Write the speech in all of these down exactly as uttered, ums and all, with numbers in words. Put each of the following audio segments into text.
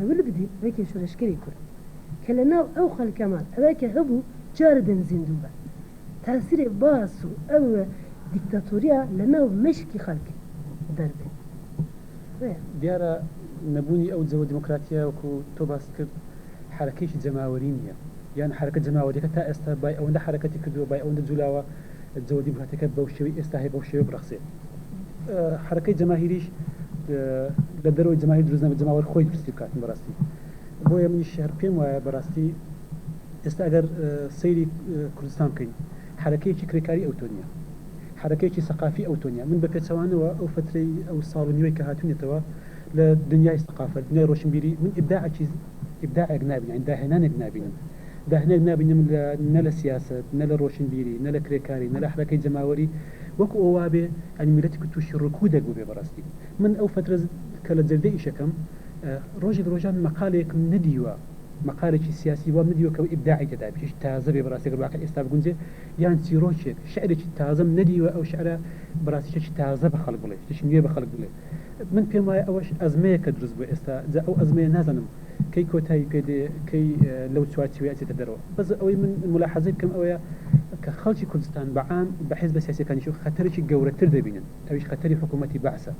hewil bidî weke şoreşgerê Kurd. Ke li nav ew xelke man, eweke hebû, carê din zîndû be. Tesîrê Baas û ew dîktatoriya li nav meşkî xelk derbê. Vê. Diyar e, nebûnî ew cewa demokratiya wekû to bas kir, herekeyekî cemawerî niye. Yan hereke cemaweriyeke ta êsta bay ewende hereketî kirdiwe, bay ewende cûlawa cewa demokratiyeke bew şêwî êsta heye bew şêwî birexsê. E, herekeyê cemahîrî jî, e, li derwê cemahîr dirust nabe, cemawer xwê dirustî bikatin berastî. Boye min jî her pêm waye berastî. Êsta eger, e, seyrî, e, Kurdistan bikin, herekeyekî kirêkarî ew to niye. Herekeyekî seqafî ew to niye. Min bi pêçewane we ew fetreyî, ew sal û nîweyî ke hatûnetê we li dinyayê seqafet, dinyayê roşnbîrî, min îbdaekî, îbdaek nabînim, yanî dahênanek nabînim. Dahênek nabînim li, ne li siyaset, ne li roşnbîrî, ne li kirêkarî, ne li herekeyê cemawerî. Wek o wabe, yanî miletî ku tûşî rikûdek bûbe berastî. Min ew fetre z-, ke li cerdê îşekem, e, rojê li rojan meqaleyek nedîwa. Meqalekî siyasî wan nedîyo ke îbdaekê de bî, tiştî taze bê, bi rastî eger waqî êsta biguncê, yan çîrokek, şi'rekî taze min nedîyo, ew şi're bi rastî tiştî taze bi xelk bile, tiştî nû yê bi xelk bile. Min pêm waye ew ezmeyeke dirust bû êsta, ca ew ezmeye nazanim key kotayî pê dê, key, e, lew çarçîweyê ez çête dero. Bes ew ê min mulaheze bikim ew ye ke xelkî Kurdistan bi am bi hizbe siyasîyekan jî xeterekî gewretir dibînin. Ew jî xeterî hikûmetî Baas e.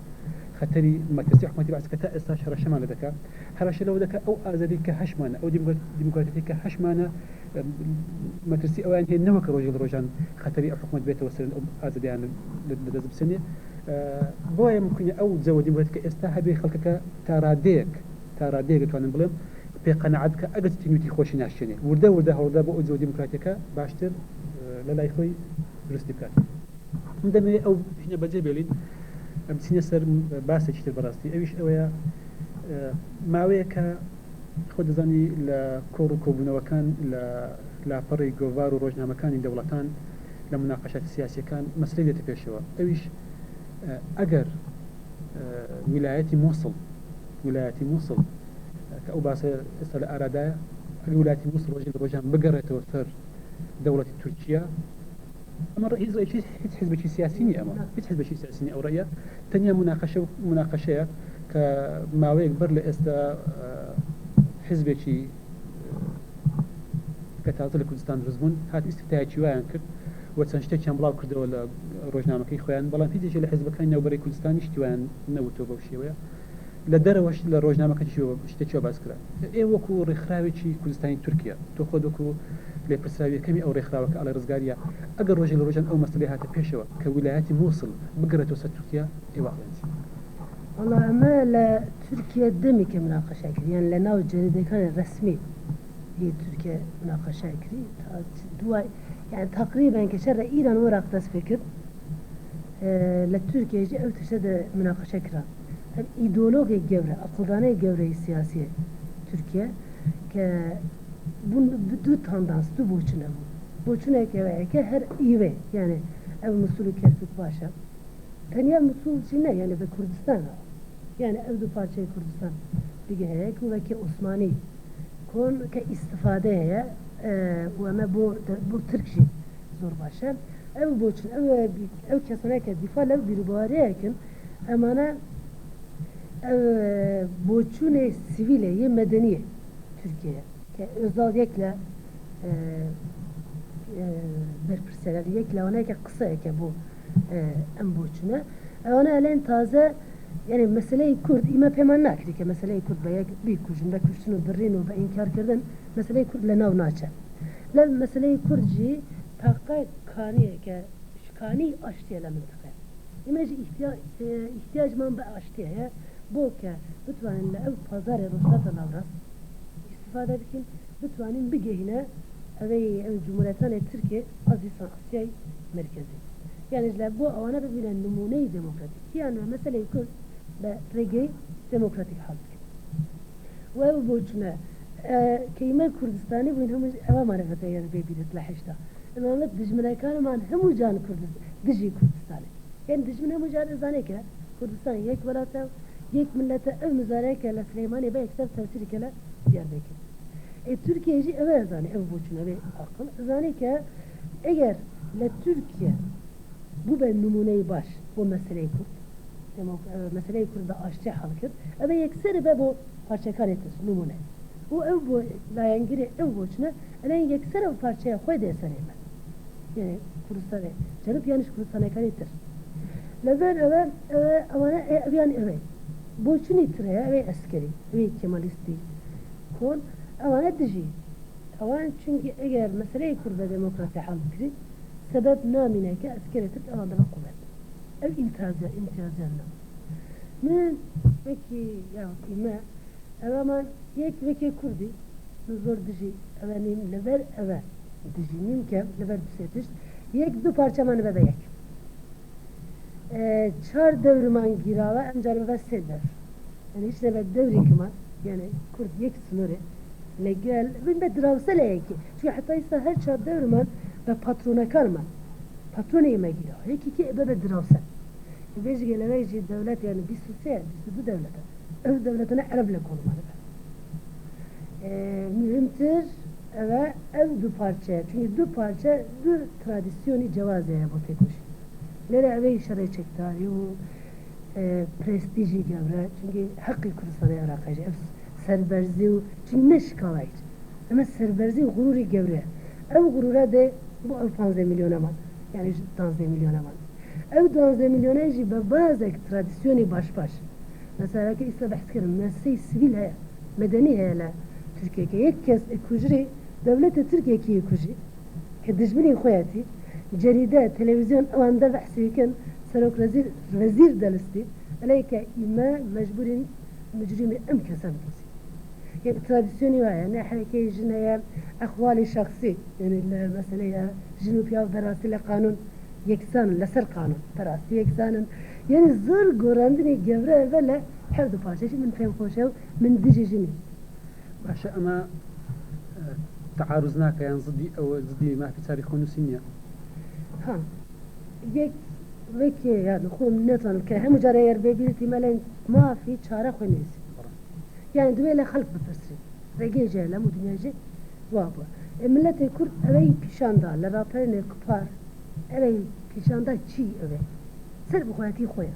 Xeterî metirsî hikûmetî Baas ke ta êsta hereşe man lê dike. Hereşe lê dike ew azadî ke heş mane, ew demokra-, demokratî ke heş mane, e, metirsî ew yan hê ne weke rojê li rojan xeterî ew hikûmet bête we ser ew azadiyan li, li dest bisenê. E, boye mimkun e ew cewa demokratîke êsta hebê xelkeke ta radeyek, ta radeyek ditonim bilim, pê qenaet bike eger tînûtî xweşî naşçênê. Wirde wirde hewlda bo ew cewa demokratîke baştir, e, li lay xwe dirustî bikat. Em demê ew hîne becê bêlîn, em çîne ser, e, basekî tê berastî. Ew îş ew ye, e, maweyeke xwe dizanî li kor û kobûnewekan, li laperê govar û rojnamekanî dewletan, li munaqeşat siyasîyekan meseleyê dête pêşewe. Ew îş, e, eger, e, wîlayetî Mûsil, wîlayetî Mûsil, e, ke ew base êsta li arada ye, eger wîlayetî Mûsil rojê li rojan bigeretewe ser dewletî Tirkiye, Ama hiç, hiç, hiç hizbekî siyasî niye ama. Hiç hizbekî siyasî niye ew reya. Tenya munaqeşe, munaqeşe ye ke maweyek ber li êsta, e, hizbekî, e, ke taze li Kurdistan dirust bûn, hat îstiftayekî wayan kir. We çend ştekiyan belav kirdewe li rojnamekey xwe yan. Belam hiç jî li hizbekan navberê Kurdistanî ştî wayan newito bew şêweye. Li derewş li rojnameke jî ştê çi bas kira. Ê wekû rêxrawekî Kurdistanî Tirkiye. Tu xwe wekû lêpirsrav yekemî ew rêxraweke alê rizgariya. Eger rojê li rojan ew meselê hate pêşewe ke wîlayetî Mûsil bigireto ser Tirkiye, ê waxlên çi? Wala em li Tirkiye demî ke munaqeşe kir. Yanî li nav cerêdekanê resmî yê Tirkiye munaqeşe kirî. Ta duwa, yanî teqrîben ke şerê Îran werak dest pê kir. E, li Tirkiye jî ew tişte de munaqeşe kira. Ev îdeologê gewre, aqildanê gewre yê siyasî ye Tirkiye ke bûn bi du tandans, du boçûne bû. Boçûneke weke her îve, yanî ev Mûsul û Kerkûk baş e. Tenya Mûsul jî ne, yanî bi Kurdistan e. Yanî ev du parçeyê Kurdistan digeh heye ku weke Osmanî kon ke îstifade heye, e, û eme bo, bo Tirk jî zor baş e. Ev boçûn, ev, ev kesane ke dîfa lev bîrûbaweriyê kin, emane ev boçûnê sivîlê yê medeniyê Tirkiye ye. Ke Özal yek le, e, e, berpirsiyar, yek le wana yeke qiseyeke bo, e, em boçûne. Ewana elên taze, yanî meseleyê Kurd, îme pêman nakirî ke meseleyê Kurd be yek bîkujin, be kuştin û birîn û be înkarkirdin, meseleyê Kurd li nav naçe. Lê meseleyê Kurd jî taqa kaniyeke, ji kanî aştiyê li mintiqe. Îme jî îhtiya-, e, îhtiyacman bi aştiyê heye, bo ke bitwanin li ev pazarê Rojhilata Navrast îstifade bikin, bitwanin bigihîne evê, ev cumhuriyetanê Tirkê a zîsan Asyayê Merkezî. Yanî ji le bo ewana bibîne nimûneyî demokratîk. Yan ve meseleyê Kurd bi rêgeyê demokratîk hal bikin. Û ev boçûne, e, keyme Kurdistanê bûn hemû ewa marifete yer bê bîret li heşta. Ema me dijminekan man hemû can Kurdis-, dijî Kurdistanê. Yanî dijmin hemû can zanê ke Kurdistan yek welat e, yek millet e, ev mizare ke li Silêmanê be yekser tesîrî ke li Diyarbekir. Ê Tirkiye jî ew e zanê, ev boçûne vê aqil. Zanê ke eger li Tirkiye bûbe nimûneyê baş bo meseleyê Kurd, demok-, e, meseleyê Kurd bi aştî hal kir, ev ê yekser be bo parçekanê tir, nimûne. Û ew bo-, layengirê ew boçûne, elên yekser ew parçeya xwe dê serê me. Yanî Kurdistanê, Cenûb yan jî Kurdistanekanê tir. Li ber ewe, ewe, ewane, e, ev yan ew ê. Boçûnî tir heye, ew ê eskerî, ew ê kemalîstî, kon, ewane dijî. Ewan çunkî eger meseleyê Kurd ve demokrasî hel bikirî, sebeb namîne ke eskerê Tirk ewan dibe quwet. Ev îmtiyazya, îmtiyazya ne. Min wekî ya îme, ev ama yek wekê Kurdî, min zor dijî eve nîm, li ber eve dijî nîm ke, li ber du sê tişt, yek du parçe mane bebe yek. E, çar dewriman gîrawa, em carê bebe sê dewr. Yani hiç nebe dewrî kiman, yani Kurd yek sınırı, legel, bin be dirawsel e yekî. Çünkü heta îsa her çar dewriman be patronekan man. Patronê me gîrawa. Yekî ki ebe be dirawsel. E, bêjî gelewey jî dewlet yani bîst û sê, bîst û du dewlete. Ev dewletine Ereb le konu mane be. E, mühimtir, eve ev du parçe. Çünkü du parçe, du tradisyonî cewazê heye bo têkoşîn. Lêre evê şerê çekdarî û, e, prestîjî gewre. Çünkü heqî Kurdistanê Iraqê jî ev serberzî û çünkü ne şikawa hiç. Eme serberzî û xurûrî gewre. Ev xurûre de bu ev panzdeh milyona man. Yani ji duwazdeh milyona man. Ev duwazdeh milyona jî be bazek tradisyonî baş baş. Mesela ke îsta behs kirin, mesey sivîl heye, medenî heye le Tirkiye ke yek kes e kujirî, dewlete Tirkiye kî kujî. Ke dijminê xwe yetî, cerîde, televîzyon ewan de behsê kin, serok rezîr, vezîr delistî, eleyke îme mecbûrîn mucrîmî em kese bidozî. Yek tradisyonî wa ye, ne herekeyê jin heye, exwalê şexsî, yani li meseleya jin û piyav berastî li qanûn yeksan in, li ser qanûn berastî yeksan in. Yani zor gorandinê gewre eve le her du parçe jî min pêm xweş e û min dijî jin î. Baş e, ema, e, tearuz nake, yan zidî ew, zidî mafê çarî xwenûsî niye. Ha. Yek wekê, yani xwe min netonim ke hemû carê eger bê bîlîtî me lê mafê çare xwe nivîsî. Yani divê le xelk bipirsî. Regê jê le hemû dinya jî wa bû. E, milletê Kurd eve yî pîşan da, li raperên kupar eve yî pîşan da çi eve. Ser bi xwetî xwe eve.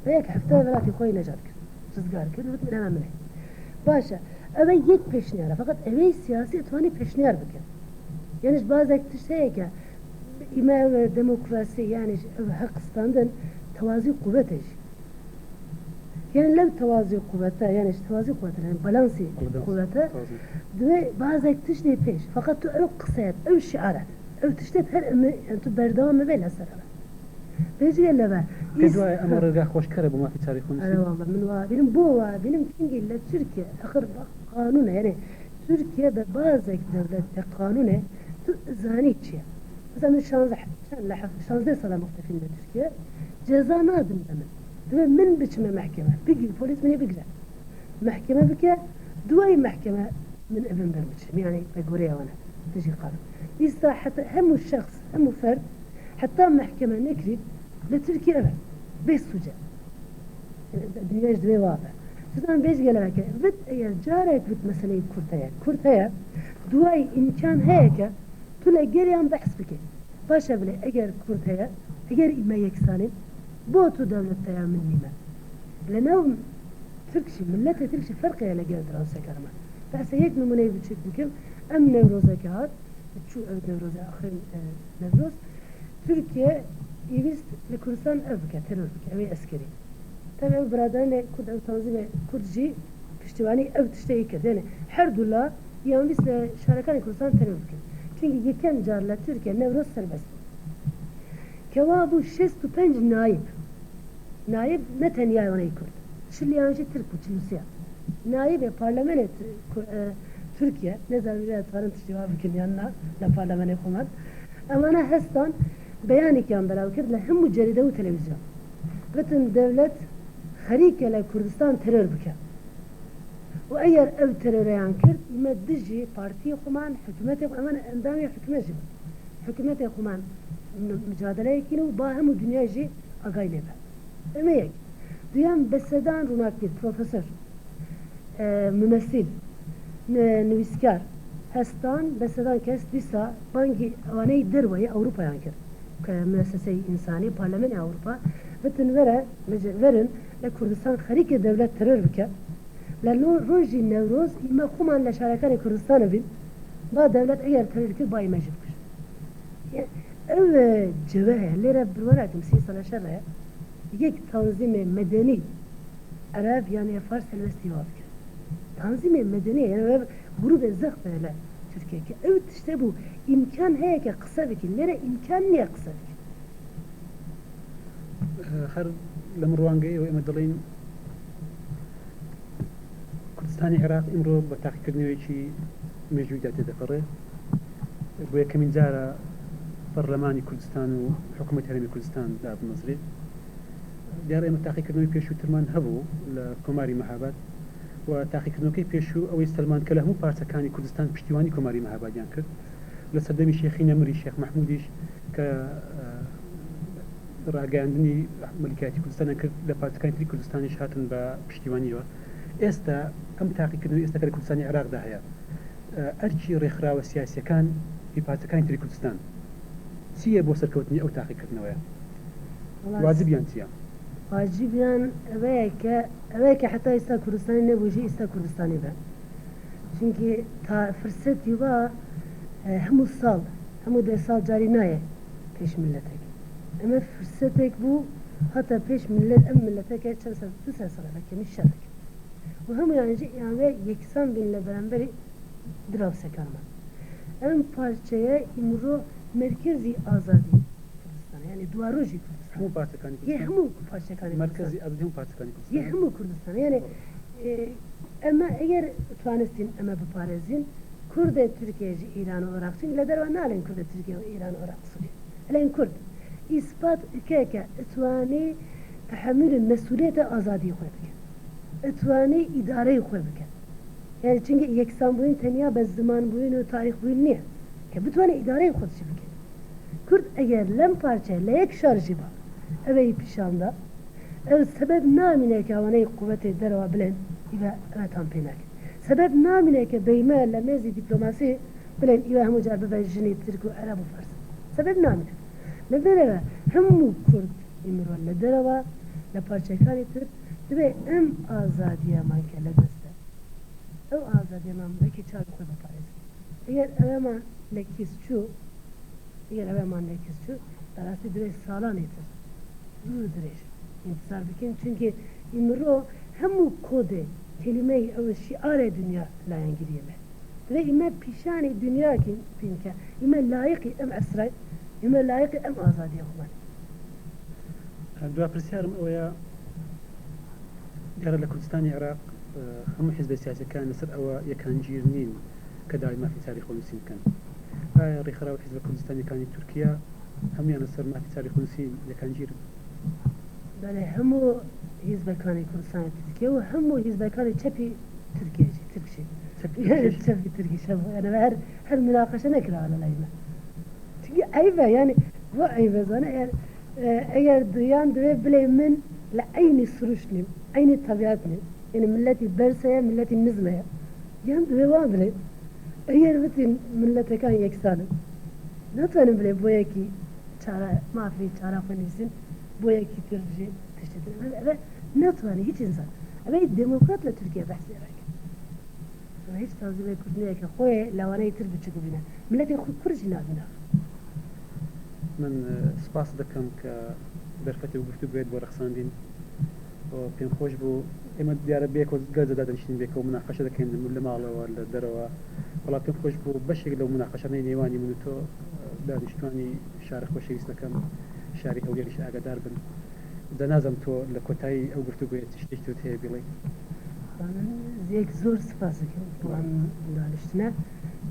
Ve yek hefte welatê xwe yî necat kir. Rizgar kir, got min eve min e. Baş e. Eve yek pêşniyar e. Feqet eve siyasî etwanî pêşniyar bike. Yani ji bazek tişt heye ke îme ev demokrasî, yani ji ev heq standin tewazî quwete jî. Yani lev tewazî quwete, yani ji tewazî quwete, yani balansî Balans, quwete, tewazî. Divê bazek tiştê pêş. Feqet tu ew qiseyet, ew şiaret, ew tiştet her emi, yani tu berdewam mibe li ser eve. Bêjî leve. Te Îs- duayê ema Ha. rêga xweşkere bo mafê çarê xwe Ere nusî. Walla, min wa bînim, bo wa bînim, çünkü li Tirkiye, axir qanûn e, yani Tirkiye be bazek dewlet de qanûn e, tu zanî çi ye. Mesela min şanzdeh, çend li heft, şanzdeh sala muxtefîn li Tirkiye, ceza nadin be min. Divê min biçime mehkeme, bigir, polîs min ê bigire. Mehkeme bike, duayê mehkeme min evin ber biçim. Yani be gorê wana, dijî qanûn. Îsta heta hemû şexs, hemû ferd, heta mehkeme nekirî, li Tirkiye eve. Bê sûc e. Dinya ji divê wa be. Sizan bêj geleveke, vit eger carek vit meseleyê Kurd heye. Kurd heye, duayê îmkan heye ke tu li geriyan behs bike. Baş e bilê, eger Kurd heye, eger îme yeksanîn, bo tu dewlet te ya min nîme. Li nav Tirk jî, milletê Tirk jî ferqê ye li gel dirawseka me. Behsê yek nimûneyê biçûk bikim, em Newrozeke hat, çû ev Newrozê axirîn, e, Newroz, Tirkiye îvîst li Kurdistan ev bike, teror bike, ew ê eskerî. Tabi ew biraderê Kurd, ew tanzîmê Kurd jî piştîwanî ew tiştê yî kir. Yani her du la yan vîst li şarekanê Kurdistan teror bikin. Çünkü yekem car li Tirkiye Newroz serbest bû. Kewa bû şêst û pênc nayib. Nayib ne tenya wan ê Kurd. Çiliyan jî Tirk bû, çil û sê. Nayibê parlamenê Ti-, Ku-, e, Tirkiye, ne zanî vê dikarin tiştê wa bikin yan na, li parlamenê xwe man. Emana hestan beyanekî yan belav kir li hemû cerîde û televîzyon. Gotin dewlet xerîk e li Kurdistan teror bike. Û eger ew teroreyan kir, me dijî partiyê xwe man, hikûmetê xwe, eman endamê hikûmet jî bûn. Hikûmetê xwe man mi-, micadeleyekî ne û ba hemû dinya jî agay lê be. Eme yek. Duyem, besedan rûnakbîr, profesor, e, mumesîl, ni-, nivîskar, hestan, besedan kes dîsa bangî ewaneyî derweyî Ewropayan kir. Ke muesseseyê însanî, Parlamenê Ewropa, gotin were, mece-, werin, li Kurdistan xerîkê dewlet teror bike. Li no-, rojî Newroz, îme xweman li şarekanê Kurdistanê bîn, ba dewlet eger teror kir, ba îme jî bikujin. Ya, ew, e, cewhe, lê re bi wan re kim sî sala şer re, yek tanzîmê medenî Ereb yan ê Fars helwestî wa bike. Tanzîmê medenî, yani ev grûbê zexf e li Tirkiye ke ew tişte bû, îmkan heye ke qise bikî, lê re îmkan niye qise bikî. Her li min rawangê ew ê me dilîn Kurdistanê Iraq îmro bi taqîkirdinê wê çî mêjûyî de têdepere. Bo yekemîn cara Perlemanî Kurdistan û Hikûmetê Herêmê Kurdistan damezrê. Diyar e me taqîkirdinê wê pêşûtirman hebû li Komarî Mehabad. Û taqîkirdinokê pêşû ew ê Selman ke li hemû parçekanî Kurdistan piştîwanî Komarî Mehabadiyan kir. Li serdemî Şêxî Nemirî, Şêx Mehmûdî jî ke, e, rageyandinî Melîkayetî Kurdistanan kir, li parçekanî tîrî Kurdistanê jî hatin be piştîwanî we. Êsta em taqîkirdin û êsta ke li Kurdistanê Iraq de heye. E, erkî rêxirawe siyasiyekan ê parçekanî tîrî Kurdistan çi ye bo serkewtinî ew taqîkirdineweye? Wacib yan çi ye? Wacibiyan ev e ke, ev e ke heta êsta Kurdistanê nebû jî êsta Kurdistanê be. Çimkî ta firsetî wa, e, hemû sal, hemû deh sal carî nayê pêş miletek. Eme firsetek bû, hata pêş millet, em mileteke çend sed, du sed sal e, belkî min şerek. Û hemûyan jî yan ve yeksan bîn li beramberî dirawsekan me. Em parçeye îmro merkezî azadî Kurdistan e, yani duwarojî Kurdistan. Hemû parçekanî Yê Kurdistan. Hemû parçekanî Kurdistan. Merkezî azadî hemû parçekanî Kurdistan. Yê hemû Kurdistan e. Yani, Doğru. E, eme eger twanistin eme biparêzin, Kurdê Tirkiye jî Îran û Iraq, çimkî li derve nalên Kurdê Tirkiye û Îran û Iraq Sûrî. Elên Kurd îspat bike ke itwanî tehemûlê mesûliyetê azadî xwe bike. Itwanî îdareyê xwe bike. Yani çimkî yeksanbûyîn tenya be zimanbûyîn û tarîxbûyîn niye. Ke bitwane îdareyê xwe jî bike. Kurd eger lem parçe li yek şar jî ba, ev ê pîşan da, ew sebeb namîne ke waneyê quwetê derwa bilên, îve ev tam pê nake. Sebeb namîne ke beyme li mêzî dîplomasî bilên, îve hemû car bibe jinê Tirk û Ereb û Fars. Sebeb namîne. Li vir ev e, hemû Kurd îmro li derwa, li parçekanê Tirk, divê em azadiya man ke li dest e. Ew azadiya man wekî çavê xwe biparêzin. Eger ew man li kîs çû, eger ew man li kîs çû, bi rastî divê salanê tir dûr dirêj întizar bikin. Çimkî îmro hemû kodê, kelîmeyê ew şîarê dinya layengiriyê me. Divê îme pîşanê dinya kî bîn ke îme layiqî em esrayî, îme layiqî em azadiya xwe me. Dua pirsyarım ew ya, Diyar e li Kurdistanê Iraq, e, hemû hizbê siyasî kan li ser ewa yekancîr nîn ke dawî mafê çarîxwenûsîn bikin. Aya rêxiraw hizbê Kurdistanê kanî Tirkiye hemûyan li ser mafê çarîxwenûsîn yekancîr in? Belê, hemû hizbekanê Kurdistanê Tirkiye û hemû hizbekanê çepî Tirkiye jî, Tirk jî. Çepî Tirk jî? Çepî Tirk jî, şev. Yani her, her münaqeşe nekira ala lay me. Çimkî eyb e, yani, bu eyb e, zane, eger, e, eger duyan divê bilê min li eynî sirûş nîm, eynî tebiat nîm. Yani milletî berse ye, milletî nizme ye. Yan divê wan bilê. Eger bitin milletekan yeksan in, natwanin bilê bo yekî çare, mafê çare xwe nivîsin, bo yekî tir jî tiştê din. Ev, ev, natwanî hiç insan. Ev demokrat li Tirkiye behsê ev e. Hiç tanzîmê Kurd niyeke xwe lawaneyê tir biçûk bibîne. Miletê xwe Kurd jî nabîne. Min, e, spas dikim ke derfetê û guftûgoyê bo rexsandîn. Û pêm xweş bû. Ême diyare bêko gel zêde daniştîn bêko münaqeşe dikin li mala we, li derve. Wela pêm xweş bû beşek li münaqeşanê nêwanî min û to, e, daniştwanî şarê xweşewîst dikim. Şarê Hewlêrî jî agadar bin. De nazim to li kotayî ew guftûgoyê tiştek tu tê bîlî. Yek zor spas dikim bo em daniştine.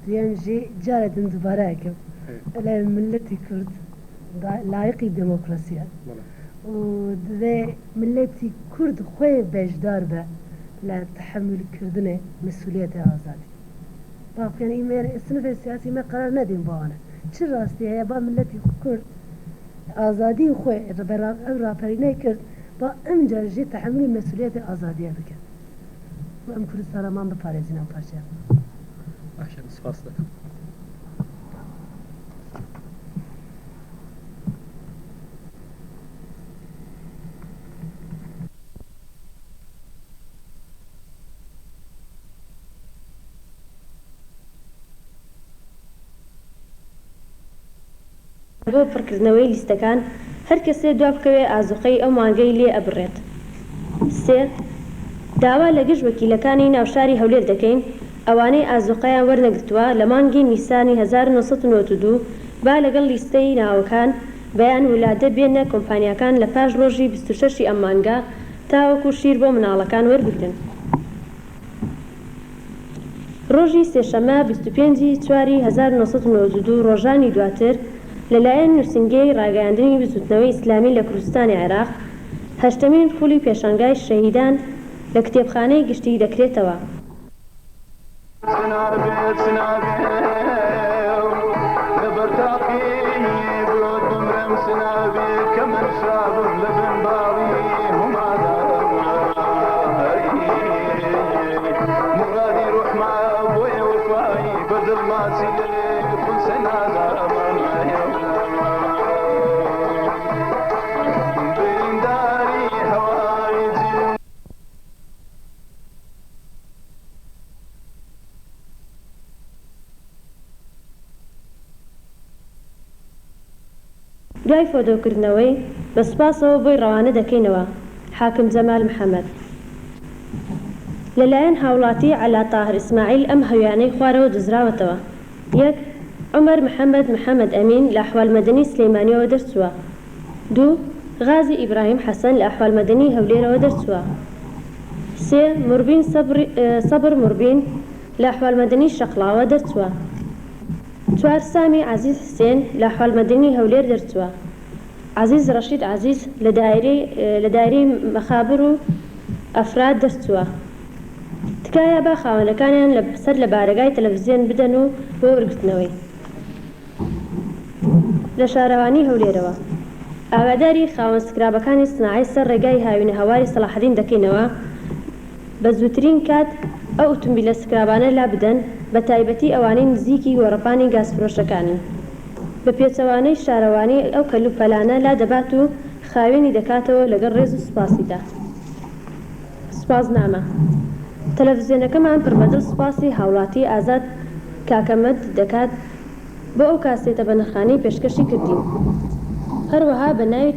Duyem jî care din dubare ekim. Evet. Ele milletî Kurd da-, layiqî demokrasî ye. Bele. Û divê milletî Kurd xwe beşdar be li tehemûlkirdinê mesûliyetê azadî. Bak, yani, îme, sinifê siyasî me qerar nedîn ba wan e. Çi rastî heye, ba miletî Kurd azadî xwe, ra-, ev raperîne kir, ba emcar jî tehemûlî mesûliyetê azadiyê bike. Û em Kurdistana man biparêzîn ew parçeya. Baş e, spas dikim. بۆ پڕکردنەوەی لیستەکان، هەر کەسێ دوا بکەوێ ئازوقەی ئەو مانگەی لێ ئەبڕێت. سێ، داوا لە گشت وەکیلەکانی ناوشاری هەولێر دەکەین، ئەوانەی ئازوقەیان وەرنەگرتووە لە مانگی نیسانی هەزار و نۆ سەد و نەوەد و دوو با لەگەڵ لیستەی ناوەکان بەیان ولادە بێنە کۆمپانیاکان لە پاش ڕۆژی بیست و شەش ی ئەم مانگە، تاوەکو شیر بۆ مناڵەکان وەربگرن. ڕۆژی سێشەممە بیست و پێنج ی چواری هەزار و نۆ سەد و نەوەد و دوو، ڕۆژانی دواتر، لەلایەن نووسینگەی ڕاگەیاندنی بزوتنەوەی ئیسلامی لە کوردستانی عێراق، هەشتەمین خولی پێشانگای شەهیدان لە کتێبخانەی گشتی دەکرێتەوە. سنابێ، سنابێ، لەبەر تاقی بۆت بمرم، سنابێ کە من شابم لە بن باڵی هەمادا. مرادی ڕوحما بۆیە وەفایی بە دڵ ماچی لێ خونسە نادامە. برینداری هەوای جیل. دوای فۆتۆکردنەوەی، بە سوپاسەوە بۆی ڕەوانە دەکەینەوە. حاکم جەمال محەممەد. لەلایەن هاوڵاتی عەلا تاهر ئیسماعیل ئەم هەویانەی خوارەوە دزراوەتەوە. یەک، عومەر محەممەد محەممەد ئەمین لە ئەحوال مەدەنی سلێمانیەوە دەرچووە. دوو، غازی ئیبراهیم حەسەن لە ئەحوال مەدەنی هەولێرەوە دەرچووە. سێ، موربین سەبڕی-، ئە، سەبر موربین لە ئەحوال مەدەنی شەقڵاوە دەرچووە. چوار، سامی عەزیز حسێن لە ئەحوال مەدەنی هەولێر دەرچووە. عەزیز ڕەشید عەزیز لە دایرەی، ئە، لە دایرەی مەخابر و ئەفراد دەرچووە. تکایە با خاوەنەکانیان لە سەر لە بارەگای تەلەڤزیۆن بدەن و بۆ وەرگرتنەوەی. لە شارەوانی هەولێرەوە، ئاگاداری خاوەن سکرابەکانی سناعەی سەر ڕێگای هاوینە هەواری سەلاحەدین دەکەینەوە، بە زووترین کات ئەو ئوتومبیلە سکرابانە لا بدەن، بە تایبەتی ئەوانەی نزیکی گۆڕەپانی گازفرۆشەکانن. بە پێچەوانەی شارەوانی ئەو کەلوپەلانە لا دەبات و خاوێنی دەکاتەوە لەگەڵ ڕێز و سوپاسیدا. سوپاسنامە. تەلەڤزیۆنەکەمان پڕبەدڵ سوپاسی هاوڵاتی ئازاد کاکەمەد دەکات بۆ ئەو کاسێتە بەنرخانەی پێشکەشی کردین. هەروەها بە ناوی